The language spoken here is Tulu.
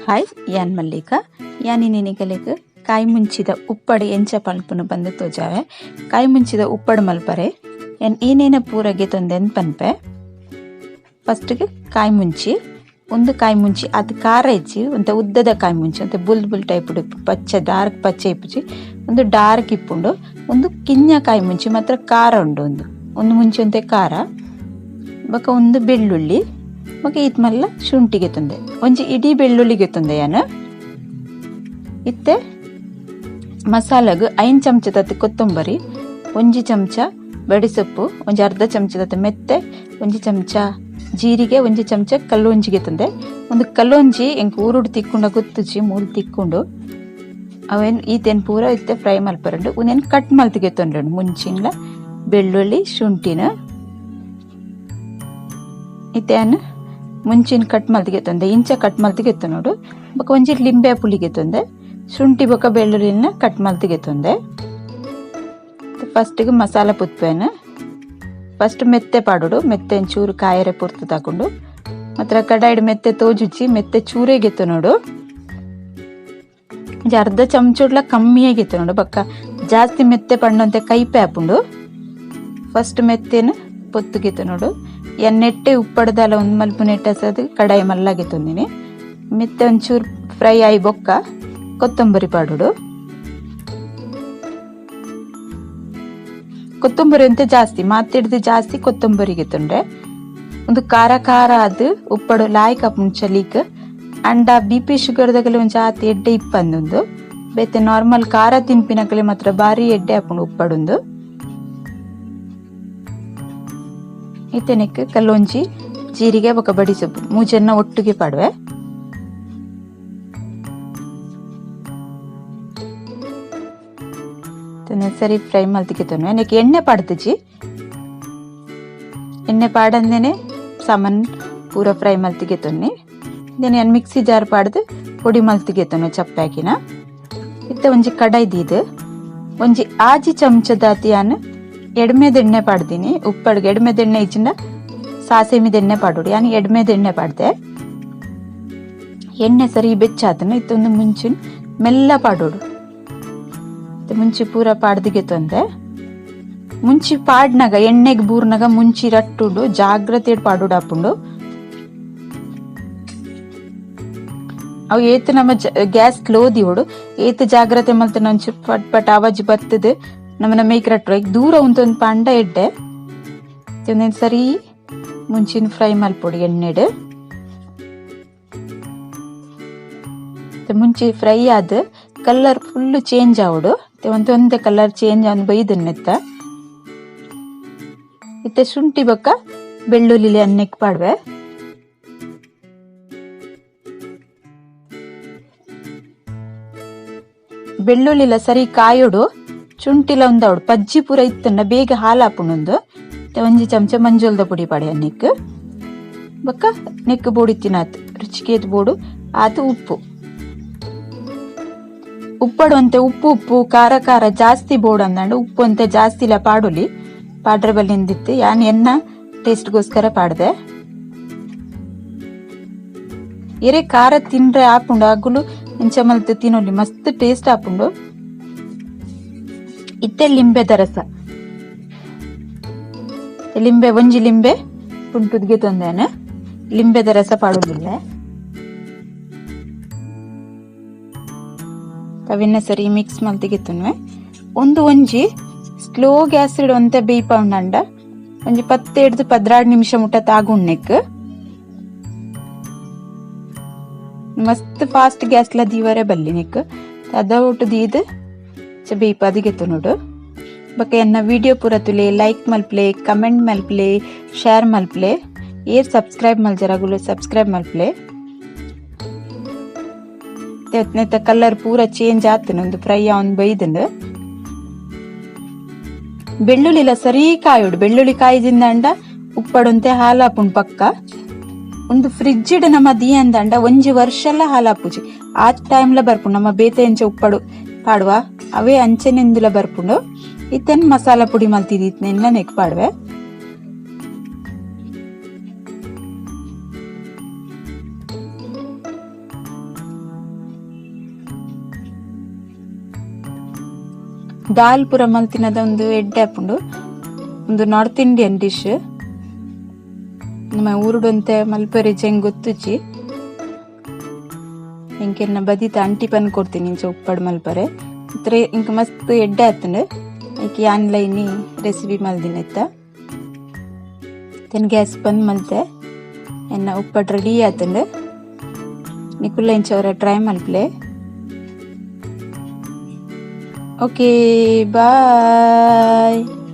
ಹಾಯ್, ಯಾನ್ ಮಲ್ಲಿಕ. ಯಾನ್ ನಿನಿಗಲೆಗ್ ಕಾಯಿ ಮುಂಚಿದ ಉಪ್ಪಡು ಎಂಚ ಪನ್ಪುನು ಬಂದು ತೋಜಾವೆ. ಕಾಯಿ ಮುಂಚಿದ ಉಪ್ಪಡು ಮಲ್ಪರೆ ಯಾನ್ ಏನೇನ ಪೂರಗೆ ತೊಂದೆನ್ ಪನ್ಪೆ. ಫಸ್ಟ್ಗೆ ಕಾಯಿ ಮುಂಚಿ, ಒಂದು ಕಾಯಿ ಮುಂಚಿ ಅದು ಖಾರ ಇಜ್ಜಿ, ಒಂತೆ ಉದ್ದದ ಕಾಯಿ ಮುಂಚಿ, ಒಂತೆ ಬುಲ್ ಬುಲ್ ಟೈಪ್ ಪಚ್ಚೆ ಡಾರ್ಕ್ ಪಚ್ಚೆ ಇಪ್ಪುಜಿ, ಒಂದು ಡಾರ್ಕ್ ಇಪ್ಪುಂಡು. ಒಂದು ಕಿಂಜ ಕಾಯಿ ಮುಂಚಿ ಮಾತ್ರ ಖಾರ ಉಂಡು, ಒಂದು ಒಂದು ಮುಂಚಿ ಒಂತೆ ಖಾರ. ಬೊಕ ಒಂದು ಬೆಳ್ಳುಳ್ಳಿ, ಬೊಕ ಈತ್ ಮಲ್ಲ ಶುಂಠಿಗೆ ತಂದೆ, ಒಂಜಿ ಇಡೀ ಬೆಳ್ಳುಳ್ಳಿಗೆ ತಂದೆ ಯಾನು. ಇತ್ತೆ ಮಸಾಲೆಗ್ 5 ಚಮಚದತ್ತು ಕೊತ್ತಂಬರಿ, 1 ಚಮಚ ಬಡಿಸೊಪ್ಪು, ಒಂಜಿ ಅರ್ಧ ಚಮಚದತ್ತು ಮೆತ್ತೆ, 1 ಚಮಚ ಜೀರಿಗೆ, 1 ಚಮಚ ಕಲ್ಲೊಂಜಿಗೆ ತಂದೆ. ಒಂದು ಕಲ್ಲೊಂಜಿ ಎಂಕ್ ಊರುಡು ತಿಕ್ಕೊಂಡ ಗೊತ್ತುಜಿ, ಮೂಲು ತಿಕ್ಕೊಂಡು ಅವೇನ್ ಈತೇನ್ ಪೂರ ಇತ್ತೆ ಫ್ರೈ ಮಲ್ಪರಂಡು. ಉಂದೆನ್ ಕಟ್ ಮಲ್ತಿಗೆ ತೊಂದ್ರಂಡು ಮುಂಚಿನ್ಲ ಬೆಳ್ಳುಳ್ಳಿ ಶುಂಠಿನ ಇತ್ತೇನ್ ಮುಂಚಿನ ಕಟ್ ಮಲ್ತಿಗೆ ತಂದೆ, ಇಂಚ ಕಟ್ ಮಲ್ತಿಗೆ ನೋಡು. ಬೊಕ ಒಂಜಿ ಲಿಂಬೆ ಪುಳಿಗೆ ತಂದೆ, ಶುಂಠಿ ಬೊಕ ಬೆಳ್ಳುಳ್ಳಿನ ಕಟ್ ಮಲ್ತಿಗೆ ತಂದೆ. ಫಸ್ಟಿಗೆ ಮಸಾಲ ಪುತ್ಪೇನ ಫಸ್ಟ್ ಮೆತ್ತೆ ಪಾಡೋಡು, ಮೆತ್ತೆ ಚೂರು ಕಾಯರೆ ಪುರ್ತು ತಕೊಂಡು ಮಾತ್ರ ಕಡಾಯಿಡ್ ಮೆತ್ತೆ ತೋಜುಚ್ಚಿ, ಮೆತ್ತೆ ಚೂರೇಗೆತ್ತು ನೋಡು. ಒಂಜಿ ಅರ್ಧ ಚಮಚುಡ್ಲ ಕಮ್ಮಿಯಾಗಿತ್ತು ನೋಡು, ಬಕ್ಕ ಜಾಸ್ತಿ ಮೆತ್ತೆ ಪಣ್ಣಂತೆ ಕೈಪೆ ಆಪುಂಡು. ಫಸ್ಟ್ ಮೆತ್ತೆನ ಪೊತ್ತುಗೆತ್ತು ನೋಡು. ಎನ್ನೆಟ್ಟೆ ಉಪ್ಪಡ್ದಲ್ಲ ಒಂದು ಮಲ್ಪು ನೆಟ್ಟಸದು ಕಡಾಯಿ ಮಲ್ಲಾಗೆ ತಂದಿನಿ. ಮೆತ್ತೆ ಒಂಚೂರು ಫ್ರೈ ಆಯಿ ಬೊಕ್ಕ ಕೊತ್ತಂಬರಿ ಪಾಡೋಡು. ಕೊತ್ತಂಬರಿ ಅಂತ ಜಾಸ್ತಿ ಮಾತಿಡ್ದು ಜಾಸ್ತಿ ಕೊತ್ತಂಬರಿಗೆ ತೊಂದ್ರೆ. ಒಂದು ಖಾರ ಖಾರ ಅದು ಉಪ್ಪಡು ಲಾಯ್ಕ ಚಲಿಕ್ ಅಂಡ ಬಿ ಪಿ ಶುಗರ್ದಾಗಲಿ ಒಂಜಿ ಆತ್ ಎಡ್ಡೆ ಇಪ್ಪಂದೊಂದು. ಬೇತೆ ನಾರ್ಮಲ್ ಖಾರ ತಿನ್ಪಿನಕಲೆ ಮಾತ್ರ ಬಾರಿ ಎಡ್ಡೆ ಆಪುಂಡು ಉಪ್ಪಡುಂದು. ಇತ್ತೆನೆಕ್ ಕಲ್ಲೊಂಜಿ ಜೀರಿಗೆ ಬೊಕ ಬಡಿ ಸೊಪ್ಪು ಮೂಜನ್ನ ಒಟ್ಟಿಗೆ ಪಾಡುವೆ. ಸರಿ ಫ್ರೈ ಮಲ್ತಿಗೆ ತೊನ್ವೆ. ನೆಕ್ ಎಣ್ಣೆ ಪಾಡ್ತುಜಿ, ಎಣ್ಣೆ ಪಾಡಂದೇನೆ ಸಾಮಾನ್ ಪೂರ ಫ್ರೈ ಮಲ್ತಿಗೆ ತೊನ್ನಿ. ದೇನೆ ಮಿಕ್ಸಿ ಜಾರ್ ಪಾಡ್ದು ಪೊಡಿ ಮಲ್ತಿಗೆ ತೊನ್ವೆ ಚಪ್ಪಾಕಿನ. ಇತ್ತೆ ಒಂಜಿ ಕಡಾಯಿ ದೀದು ಒಂಜಿ 6 ಚಮಚದಾತಿ ಯಾನ್ ಎಡ್ಮೆದೆಣ್ಣೆ ಪಾಡ್ದಿನಿ. ಉಪ್ಪಡ್ಗೆ ಎಡ್ಮೆದೆಣ್ಣೆ ಇಜ್ಜಿಂಡ ಸಾಸೆಮಿದೆಣ್ಣೆ ಪಾಡೋಡು, ಯಾನ್ ಎಡ್ಮೆದೆಣ್ಣೆ ಪಾಡ್ದೆ. ಎಣ್ಣೆ ಸರಿ ಬೆಚ್ಚಾತನ ಇತ್ತೊಂದು ಮುಂಚಿನ ಮೆಲ್ಲ ಪಾಡೋಡು. ಮುಂಚಿ ಪೂರ ಪಾಡ್ದಿಗೆ ತೊಂದೆ. ಮುಂಚಿ ಪಾಡ್ನಾಗ ಎಣ್ಣೆಗೆ ಬೂರ್ನಾಗ ಮುಂಚಿ ರಟ್ಟುಂಡು, ಜಾಗ್ರತೆ ಪಾಡೋಡು ಆಪುಂಡು. ಅವು ಏತ್ ನಮ್ಮ ಗ್ಯಾಸ್ ಸ್ಲೋ ದಿವೋಡು, ಏತ್ ಜಾಗ್ರತೆ ಮಲ್ತ ಒಂಚೂರು ಪಟ್ ಪಟ್ ಆವಾಜ್ ಬತ್ತದು ನಮ್ಮನ ಮೇಕ್ ರಟ್ಟು ದೂರ ಉಂತೊಂದು ಪಾಂಡ ಎಡ್ಡೆ. ಸರಿ ಮುಂಚಿನ ಫ್ರೈ ಮಲ್ಪೊಡು ಎಣ್ಣೆಡ್. ಮುಂಚಿ ಫ್ರೈ ಆದ್ ಕಲರ್ ಫುಲ್ ಚೇಂಜ್ ಆವಡು, ಒಂದೊಂದೇ ಕಲರ್ ಚೇಂಜ್ ಆನ್ ಬೈದನ್ನೆತ್ತ. ಇತ್ತೆ ಶುಂಠಿ ಬೊಕ್ಕ ಬೆಳ್ಳುಳ್ಳಿ ಅನ್ನಕ್ಕೆ ಪಾಡ್ವೆ. ಬೆಳ್ಳುಳ್ಳಿಲ ಸರಿ ಕಾಯೋಡು, ಶುಂಠಿಲ ಒಂದವಡು ಪಜ್ಜಿ ಪೂರ ಇತ್ತನ್ನ ಬೇಗ ಹಾಲಾಪುಂಡು. ಒಂಜಿ ಚಮಚ ಮಂಜೋಲ್ದ ಪುಡಿ ಪಾಡೆ ನೆಕ್ ಬೊಕ್ಕ ನೆಕ್ ಬೋಡಿತ್ತಿನಾತ್ ರುಚಿಕೇತ್ ಬೋಡು ಆತು ಉಪ್ಪು. ಉಪ್ಪಡು ಅಂತೆ ಉಪ್ಪು ಉಪ್ಪು ಖಾರ ಖಾರ ಜಾಸ್ತಿ ಬೋಡು ಅಂದಂಡು ಉಪ್ಪು ಅಂತೆ ಜಾಸ್ತಿ ಇಲ್ಲ ಪಾಡುಲಿ, ಪಾಡ್ರೆ ಬಲ್ಲಿಂದಿತ್ತು. ಯಾನ್ ಎನ್ನ ಟೇಸ್ಟ್ಗೋಸ್ಕರ ಪಾಡ್ದೆ. ಎರೆ ಖಾರ ತಿನ್ರೆ ಆಪುಂಡು, ಅಗುಲು ಇಂಚ ಮಲ್ತ್ ತಿನ್ನೊಲಿ ಮಸ್ತ್ ಟೇಸ್ಟ್ ಆಪುಂಡು. ಇತ್ತೆ ಲಿಂಬೆದ ರಸ, ಲಿಂಬೆ ಒಂಜಿ ಲಿಂಬೆ ಪುಂಟುದ್ಗೆ ತೊಂದೇನೆ ಲಿಂಬೆದ ರಸ ಪಾಡುದಿಲ್ಲ. ಅವೆನ್ನ ಸರಿ ಮಿಕ್ಸ್ ಮಲ್ತಿಗೆ ತುನ್ವೆ. ಒಂದು ಒಂಜಿ ಸ್ಲೋ ಗ್ಯಾಸ್ ಒಂತೆ ಬೇಯ್ಪೌಂಡ ಒಂಜಿ 10 ಹಿಡ್ದು 12 ನಿಮಿಷ ಮುಟ್ಟ ತಾಗುಣ್ಣೆಕ್. ಮಸ್ತ್ ಫಾಸ್ಟ್ ಗ್ಯಾಸ್ ಲ ದೀವರೆ ಬಲ್ಲಿ ನೆಕ್ ಅದ ಒಟ್ಟು ದೀದ್ ಬೇಯ್ಪಾದಿಗೆತ್ತು ನೋಡು. ಬೊಕ ಎನ್ನ ವಿಡಿಯೋ ಪೂರ ತುಲೆ ಲೈಕ್ ಮಲ್ಪ್ಲೆ, ಕಮೆಂಟ್ ಮಲ್ಪ್ಲೆ, ಶೇರ್ ಮಲ್ಪ್ಲೆ. ಏರ್ ಸಬ್ಸ್ಕ್ರೈಬ್ ಮಲ್ಜರಗುಲು ಸಬ್ಸ್ಕ್ರೈಬ್ ಮಲ್ಪ್ಲೆ. ನೆತ್ತ ಕಲರ್ ಪೂರ ಚೇಂಜ್ ಆತನ ಒಂದು ಫ್ರೈ ಅವನ್ ಬೈದಂಡು. ಬೆಳ್ಳುಳ್ಳಿಲ ಸರಿ ಕಾಯೋಡು, ಬೆಳ್ಳುಳ್ಳಿ ಕಾಯ್ದಿಂದಂಡ ಉಪ್ಪಡುಂತೆ ಹಾಲಾಪುಂಡು ಪಕ್ಕ. ಒಂದು ಫ್ರಿಜ್ ನಮ್ಮ ದೀ ಅಂದಂಡ ಒಂಜಿ ವರ್ಷಲ ಹಾಲಾಪುಜಿ. ಆ ಟೈಮ್ಲ ಬರ್ಪುಂಡು ನಮ್ಮ ಬೇತೆ ಎಂಚ ಉಪ್ಪಡು ಪಾಡುವ ಅವೇ ಅಂಚೆನೆಂದುಲ ಬರ್ಪುಂಡು. ಇತ್ತೆನ್ ಮಸಾಲ ಪುಡಿ ಮಲ್ತಿದ್ದಿತ್ನೆಲ್ಲ ನೆಕ್ ಪಾಡುವೆ. ದಾಲ್ ಪೂರ ಮಲ್ತಿನದ ಉಂದು ಎಡ್ಡೆ ಆಪುಂಡು. ಉಂದು ನಾರ್ತ್ ಇಂಡಿಯನ್ ಡಿಶ್. ನಮ್ಮ ಊರುಡು ಒಂತೆ ಮಲ್ಪೆರೆ ಎಂಕ್ ಗೊತ್ತುಜ್ಜಿ. ಎಂಕ್ ಎನ್ನ ಬದಿತ ಅಂಟಿ ಪನ್ ಕೊರ್ತೀನಿ ಇಂಚ ಉಪ್ಪಡ್ ಮಲ್ಪರೆ. ಇತ್ರೆ ಇಂಕ್ ಮಸ್ತ್ ಎಡ್ಡೆ ಆತುಂಡು. ಐಕ್ ಯಾನ್ಲ ಇನಿ ರೆಸಿಪಿ ಮಲ್ದಿನ ಇತ್ತ. Then gas ಬಂದ್ ಮಲ್ತೆ. ಎನ್ನ ಉಪ್ಪಡ್ ರೆಡಿ ಆತುಂಡು. ನಿಕುಲ್ಲ ಇಂಚ ಅವರ ಟ್ರೈ ಮಲ್ಪಲೆ. Okay, bye.